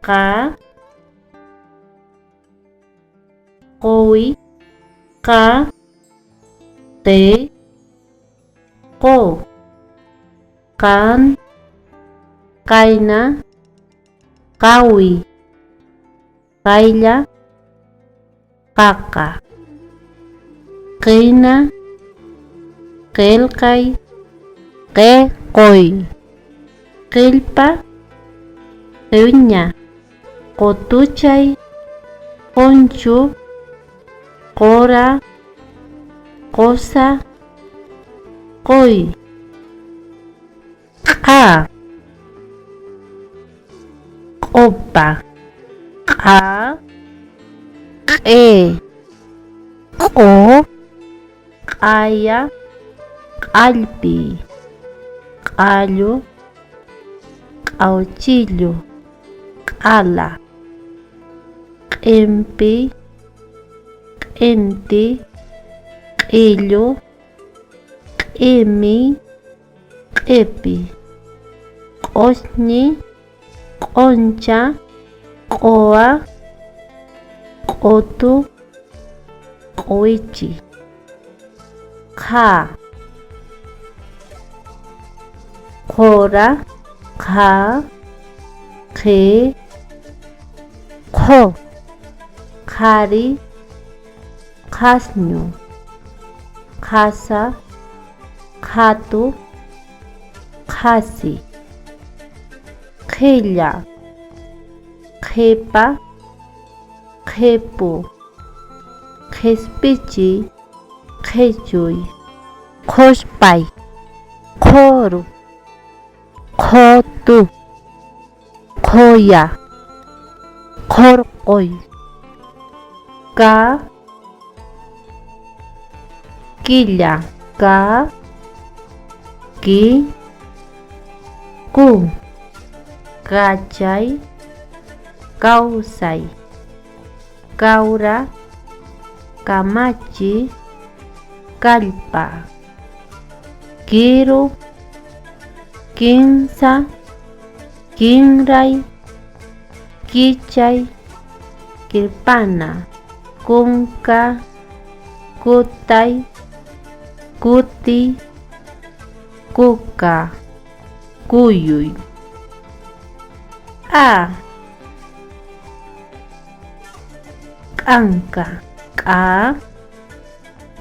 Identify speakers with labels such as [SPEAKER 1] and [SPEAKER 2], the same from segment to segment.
[SPEAKER 1] Qa, qowi, qa, qe, qo, qan, qayna, qawi, qaylla, qaqa, qina, qelqay, qe, qoy, qillpa, qiña, qotuchay, qonchu, qora, qosa, qoy, q'a, q'opa, q'a, q'e, q'o, q'aya, q'allpi, q'allu, q'awchillu, q'ala, q'impi, q'inti, q'illu, q'imi, q'ipi, q'osñi, q'oncha, q'owa, q'otu, q'owichi, qha, qhora, qha, qhi, qho, qhari, qhasñu, qhasa, qhatu, qhasi, qhilla, qhipa, qhipu, qhispichi, qhichuy, qhushpay, qhuru, qhotu, qhoya, qhorqoy, ka, killa, ka, ki, ku, kachay, kawsay, kawra, kamachi, kallpa, kiru, kinsa, kinray, kichay, kirpana, kunka, kutay, kuti, kuka, kuyuy. A, k'anka, k'a,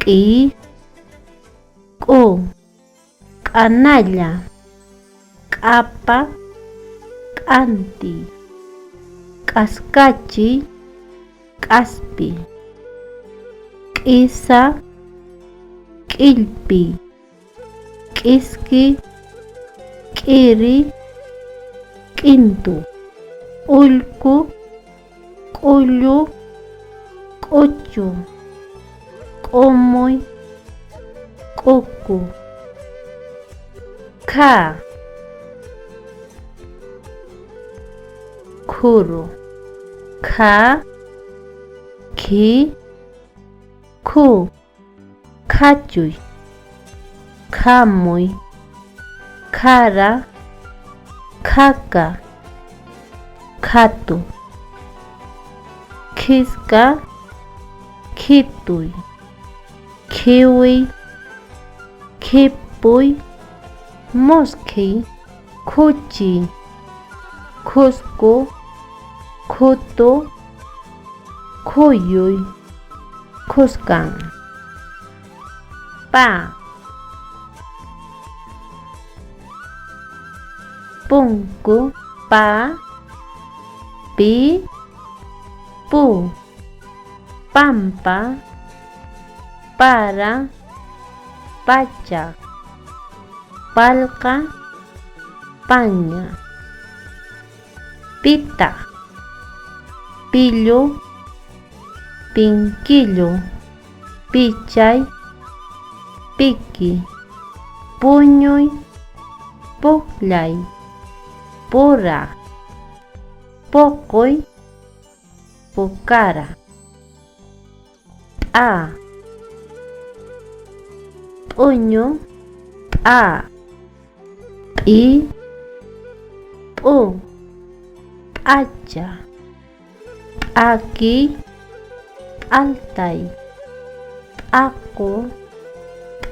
[SPEAKER 1] k'i, k'u, k'analla, k'apa, k'anti, k'askachi, k'aspi, k'isa, k'illpi, k'iski, k'iri, k'intu, ullku, k'ullu, k'uchu, k'umuy, k'uku, kha, khuru, kha, khi, khu, khachuy, khamuy, khara, khaka, khatu, khiska, khituy, khiwi, khipuy, muskhiy, khuchi, khusku, khutu, khuyuy, khuskan. Pa, punku, pa, pi, pu, pampa, para, pacha, palqa, paña, pita, Pillu, pinkillu, pichay, piki, puñuy, pujllay, puraj, poqoy, pukara, p'a, p'uñu, p'a, p'i, p'u, p'acha, p'akiy, p'altay, p'aqu,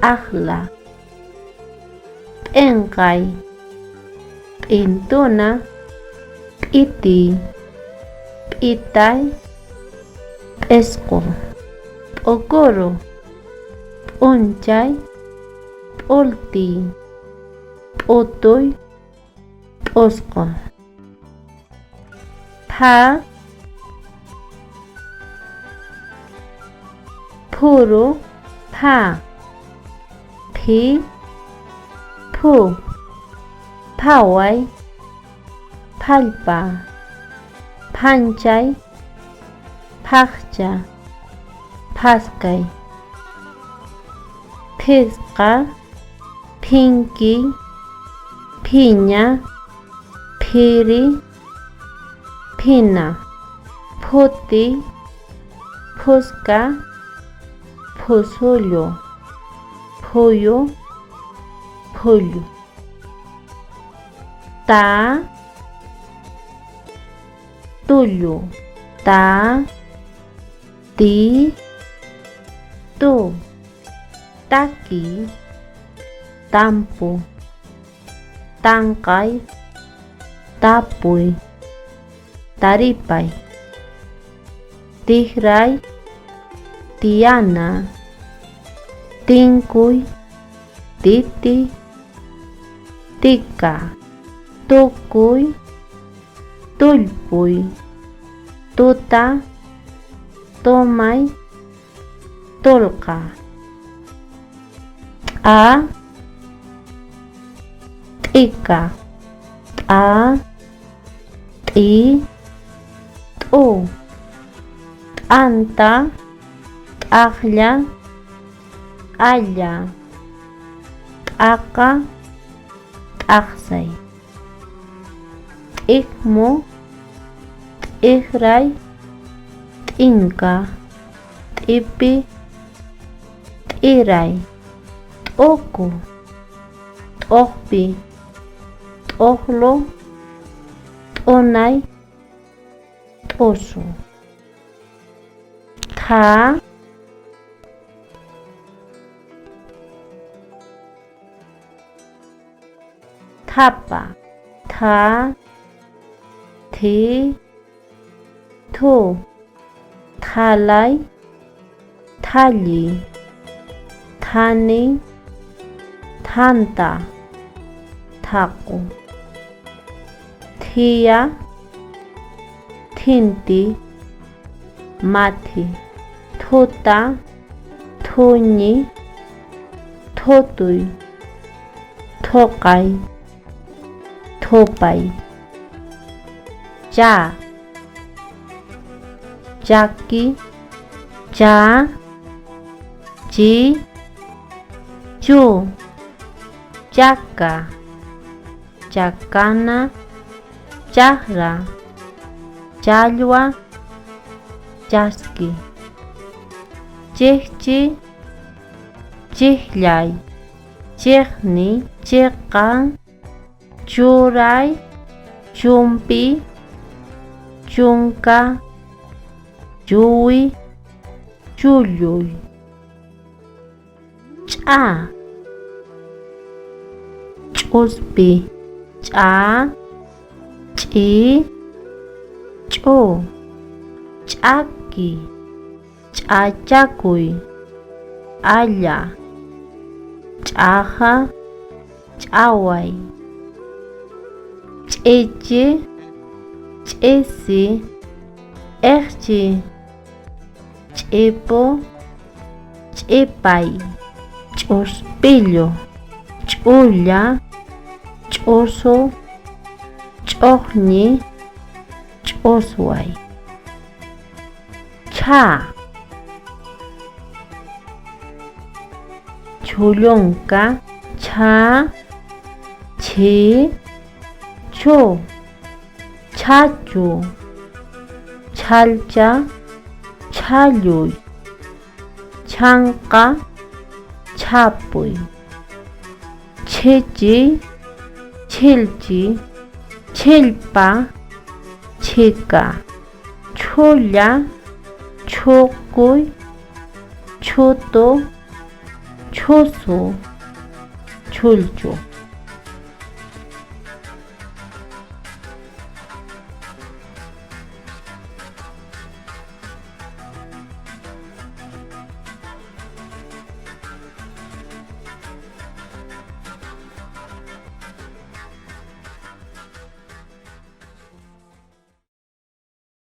[SPEAKER 1] p'ajla, p'enqay, p'intuna, p'itiy, p'itay, p'isqo, p'ukuru, p'unchay, p'ultiy, p'utuy, p'usqo. Pha, phuru, pha, phi, phu, phaway, phallpa, phanchay, phajcha, phaskay, phisqa, phinkiy, phiña, phiri, phina, phutiy, phuska, phusullu, phuyu, phullu. Ta, tullu, ta, ti, tu, takiy, tampu, tanqay, tapuy, taripay, tijray, tiyana, tinkuy, titi, tika, tukuy, tullpuy, tuta, tomay, tolqa, t'a, t'ika, t'a, t'i, t'u, t'anta, t'ajlla, t'alla, t'aqa, t'ajsay, t'ikmu, t'ijray, t'inka, t'ipi, t'iray, t'uku, t'ojpi, t'ojlu, t'unay, t'usu. Tha, thapa, tha, thi, thu, thalay, thalli, thani, thanta, thaqu, thiya, thinti, mathi, thuta, thuñi, thutuy, thoqay, thupay, cha, chaki, cha, chi, chu, chaka, chakana, chajra, challwa, chaski, chijchi, chijllay, chejni, cheqan, churay, chumpi, chunka, chuwi, chulluy, ch'a, ch'uspi, ch'a, ch'i, ch'u, ch'aki, ch'achakuy, alla, ch'aja, ch'away, ch'ichi, ch'isi, ejchi, ch'ipu, ch'ipay, ch'uspillu, ch'ulla, ch'usu, ch'ojñi, ch'usway. Chha. Chhullunka, chha, chhi, chu, chhachu, chhallcha, chhalluy, chhanqa, chhapuy, chhichi, chhillchi, chhillpa, chhika, chhulla, chhukuy, chhutu, chhusu, chhullchu.